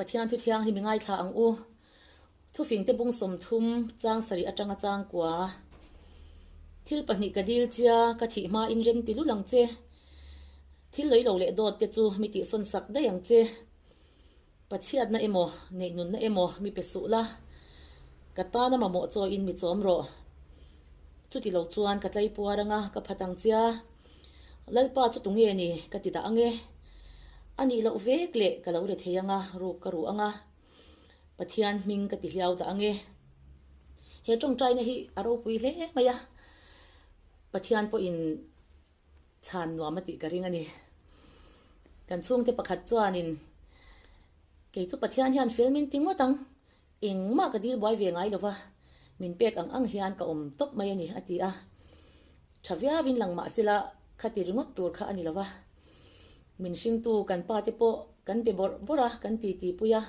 Pathian thu thianghlim i ngaithla ang u. Thufingte bung 30 chang sarih atanga chang kua. Thil pahnih ka dil chia, ka thih hma in rem ti lul ang che. Thil lei lo leh dawt te chu mi tihsawn sak daih ang che. Pathiatna emaw, neihnunna emaw mi pe suh la, ka tana mamawh chaw in mi chawm rawh. Chuti lo chuan ka tlai puar anga ka phat ang chia. Lalpa chu tunge ni ka ti dah ange. A nih loh vek leh ka lo re thei anga ruk ka ruh anga Pathian hming ka ti hliau dah ange. He tawngtaina hi a ropui hle mai a, Pathian pawhin chhan nuam a tih ka ring a ni. Kan chhungte pakhat chuanin, Kei chu Pathian hian fel min ti ngawt ang, engmah ka dil buai ve ngai lo va, min pek ang ang hian ka awm tawp mai a ni, a ti a. Tha viauin lang mah sela khati ringawt tur kha a ni lo va. Min hringtu kan pa te pawh kan be bawrh bawrh a, kan titi pui a,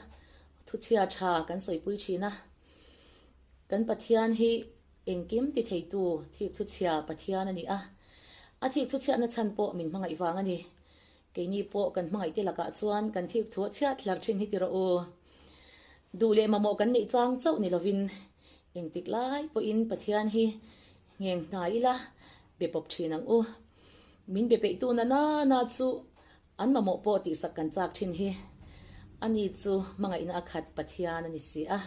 thuchhia tha kan sawipui thin a. Kan Pathian hi Engkim ti theitu thik thuchhia Pathian a ni a, a thik thuchhiatna chhan pawh min hmangaih vang a ni. Keini pawh kan hmangaihte lakah chuan kan thik thu a chhiat hlar thin hi ti rawh u. Duh leh mamawh kan neih chang chauh ni lovin engtik lai pawhin Pathian hi ngheng hna ila be pawp thin ang u. Min be peihtu na na na chu an mamawh pawh tihsak kan chak thin hi. Ani chu hmangaihna a khat Pathian a ni si a.